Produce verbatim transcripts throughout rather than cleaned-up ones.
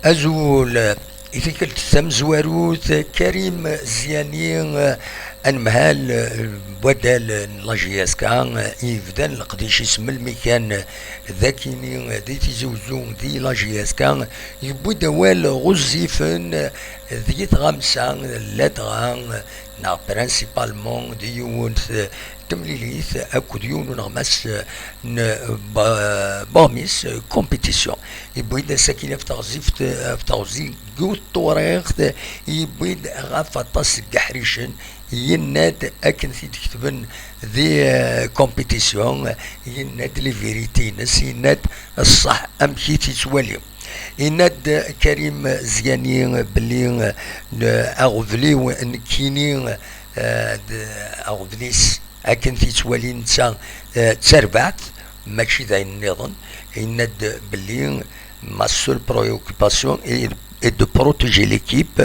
Azul. I tikkelt tamezwarut, Karim Ziani, anemhal n waddal n la J S K, yebdan leqdic-is melmi kan d akini di Tizi Uzzu di la J S K, yewwi-d awal ɣezzifen deg tɣamsa ladɣa neɣ principalement di yiwet temlilit akked yiwen uneɣmas n Ba-, Bamis Competition. Yewwi-d asakil ɣef teɣzift, ɣef teɣzi n Tewriɣt, yewwi-d ɣef aṭas n yeḥricen, yenna-d akken t-id-ketben di, eh, competition, yenna-d les vérités-ines, yenna-d ṣṣeḥ amek i t-yettwali. Yenna-d Karim Ziani belli, eh, aɣbel-iw nekkini, eh, d aɣbel-is akken t-yettwali netta, eh, d tarbaɛt, mačči d ayen nniḍen. Yenna-d belli ma seule préoccupation est, est de protéger l'équipe.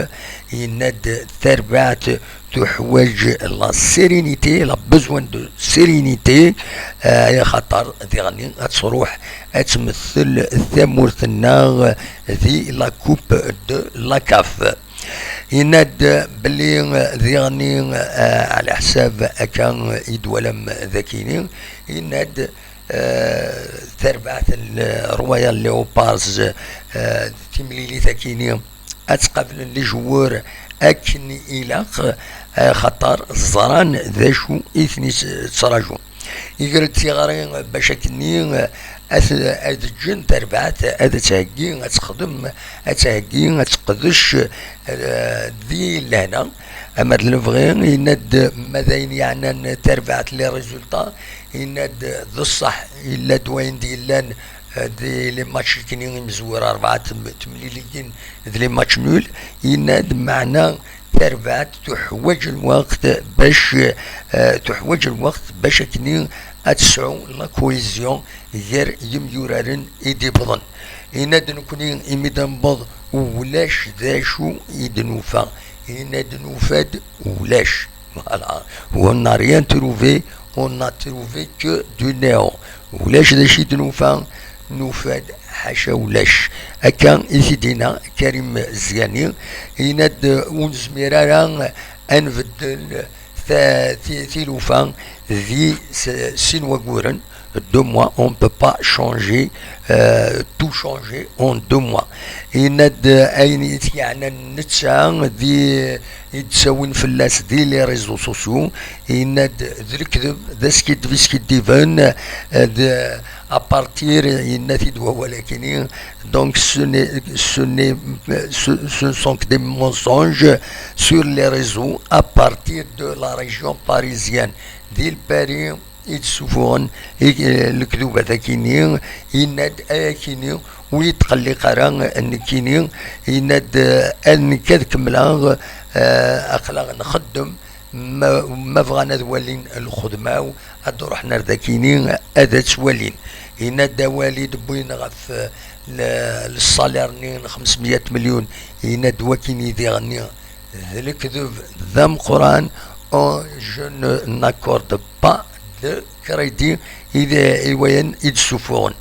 Yenna-d tarbaɛt tuḥwaǧ la sérénité, la besoin de sérénité, eh, axaṭer diɣenni ad truḥ ad tmettel tamurt-nneɣ di la coupe de la CAF. Yenna-d belli diɣenni, eh, ɛla ḥsab akka i d-twalam dakini, yenna-d, eh, tarbaɛt n Royal Leopards, eh, d timlilit akini ad tqablen les joueurs akken ilaq, eh, xaṭer ẓran d acu i ten-yettraǧun. Iger-d tiɣri bac akkenni ad, ad ǧǧen tarbaɛt, ad tt-heggi, ad texdem, ad tt-heggi, ad teqdec, eh, di lehna. Ama d lebɣi, yenna-d ma d ayen yeɛnan tarbaɛt, les résultats, yenna-d d ṣṣeḥ, yella-d wayen d-yellan, eh, di les matchs-nni imezwura, rebɛa tem-, temliliyin d les matchs nuls, yenna-d meɛna tarbaɛt tuḥwaǧ lweqt bac, eh, tuḥwaǧ lweqt bac akkenni ad tesɛu la cohésion gar yimyuraren i d-iwwḍen. Yenna-d nekkni imi d-newweḍ ulac d acu i d-nufa. Yenna-d nufa-d ulac. Voilà. On n'a rien trouvé, on n'a trouvé que du néant. Ulac d acu i d-nufa, nufa-d ḥaca ulac. Akka i t-id-yenna Karim Ziani. Yenna-d ur nezmir ara ad nbeddel ta-, ti-, tilufa di s-, sin waguren, deux mois, on peut pas changer, euh, tout changer en deux mois. Yenna-d ayen i t-yeɛnan netta di, i d-ttawin fell-as di les réseaux sociaux, yenna-d d lekdeb, d askiddeb i skiddiben, euh, d, à partir, yenna-t-id wawal akini, donc ce n'est, ce n'est, ce, ce ne sont que des mensonges sur les réseaux à partir de la région parisienne. Di Lpari i d-ssufuɣen i, eh, lekdubat akini, yenna-d ay akini ur yetqelliq ara nekkini, yenna-d, eh, ad nekk ad kemmleɣ, eh, aql-aɣ nxeddem, ma, ma bɣan ad walin lxedma-w, ad d-ruḥen ar dakini ad tt-walin. Yenna-d awal i d-wwin ɣef, eh, le, le salaire-nni n xemsmya melyun, yenna-d wakini diɣenni d lekdeb d ameqqran, oh, je ne, n'accorde pas de crédit i, i wayen i d-ssufuɣen.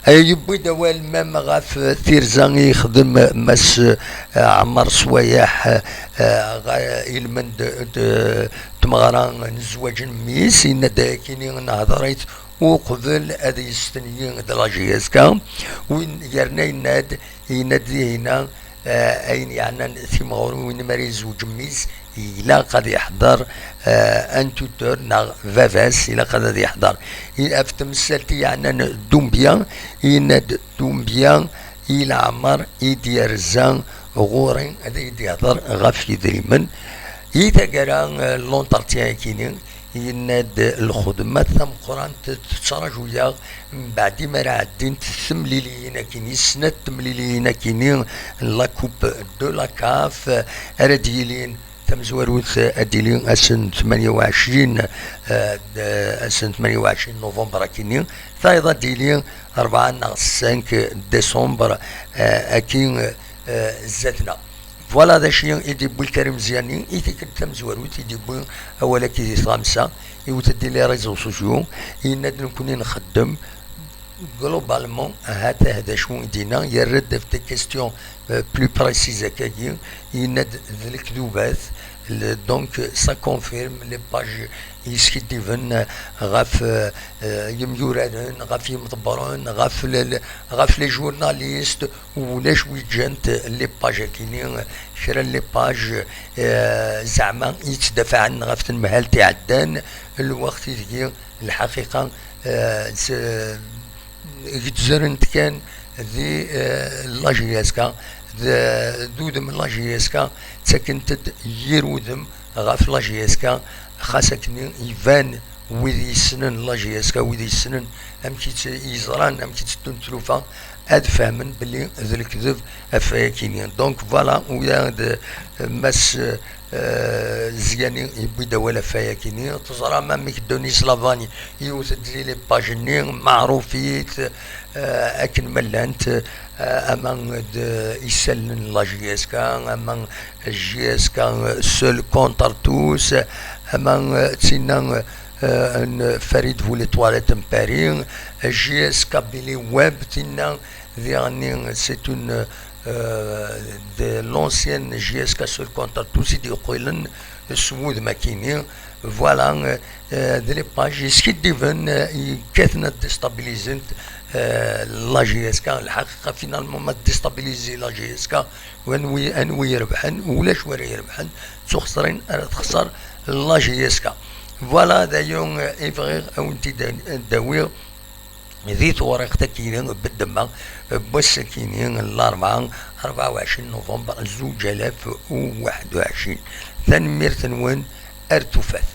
Eh, yewwi-d awal même ɣef tirza i yexdem Mass, eh, Ɛmar Swayeḥ, eh, ɣ-, ilmend d tmeɣra n zzwaǧ n mmi-s, yenna-d akini nehder-it uqbel ad yestenyi d la J S K, win yerna yenna-d, yenna-d dihina, eh, ayen yeɛnan timɣurin, win mi ara yezweǧ mmi-s, ilaq ad yeḥḍer, eh, un tuteur neɣ baba-s, ilaq ad, ad yeḥḍer. I, ɣef temsalt i yeɛnan Dumbia, yenna-d Dumbia i leɛmer i d-yerza ɣur-i ad yi-d-yehḍer ɣef yidrimen. I taggara, eh, l'entretien akini, yenna-d lxedma tameqqrant tettraǧu-yaɣ mbeɛd imi ara ɛeddint temliliyin akini, snat temliliyin akini n la Coupe de la CAF, ara d-yilin tamezwarut ad d-tili ass n tmanya u ɛecrin, eh, d-, ass n tmanya u ɛecrin november akini, tayeḍ ad d-tili rebɛa neɣ cinq décembre, eh, aki, eh, zdat-neɣ. Voilà d acu i d-yewwi Karim Ziani i tikkelt tamezwarut i d-yewwi awal-agi di tɣamsa, iwet-d di les réseaux sociaux, yenna-d nekkni nxeddem Globalement, ahat d acu i d-yenna, yerra-d ɣef des questions, euh, plus précises akkagi, yenna-d d lekdubat, le, donc ça confirme les pages yeskiddiben ɣef, euh, euh, yemyuraren, ɣef yimḍebbren, ɣef le, le, ɣef les journalistes, ulac wi ǧǧant les pages-akini, kra n les pages, euh, zeɛma yettdafaɛen ɣef tenmehalt iɛeddan, lweqt ideg lḥaqiqa, euh, s-, gezzrent kan di, euh, la J S K, d, d udem la J S K, ttakent-d yir udem ɣef la J S K, xas akken iban wid yessnen la J S K, wid yessnen amek i tt-, yeẓran amek i tteddun tlufa, ad fehmen belli d lekdeb ɣef wayakini. Donc voilà, uya d Mass, euh, Ziani yewwi-d awal ɣef wayakini. Teẓram amek Denis Lavani yewwet-d di les pages-nni, meɛrufit, euh, akken ma llant, euh, ama d isallen n la J S K, ama J S K seul contre tous, ama, euh, d tinna, euh, n Farid bu les toilettes n Paris, J S K Billy Webb, tinna diɣenni c'est une, euh, de l'ancienne J S K seul contre tous i d-yeqqilen s wudem-akini. Voilà, euh, euh, d les pages yeskiddiben, euh, yekkaten ad déstabilisent, euh, la J S K. Lḥaqiqa, finalement, ma déstabiliser la J S K, anwi, anwi irebḥen? Ulac wara irebḥen, d tuxeṣrin ara texṣer la J S K. Voilà, d ayen, euh, i bɣiɣ ad wen-t-id-awiɣ di tewriqt-akini n ddemma n wass-akini n Larebɛa, rebɛa u ɛecrin november zuǧ alaf u waḥed u ɛecrin. Tanemmirt-nwen, ar tufat.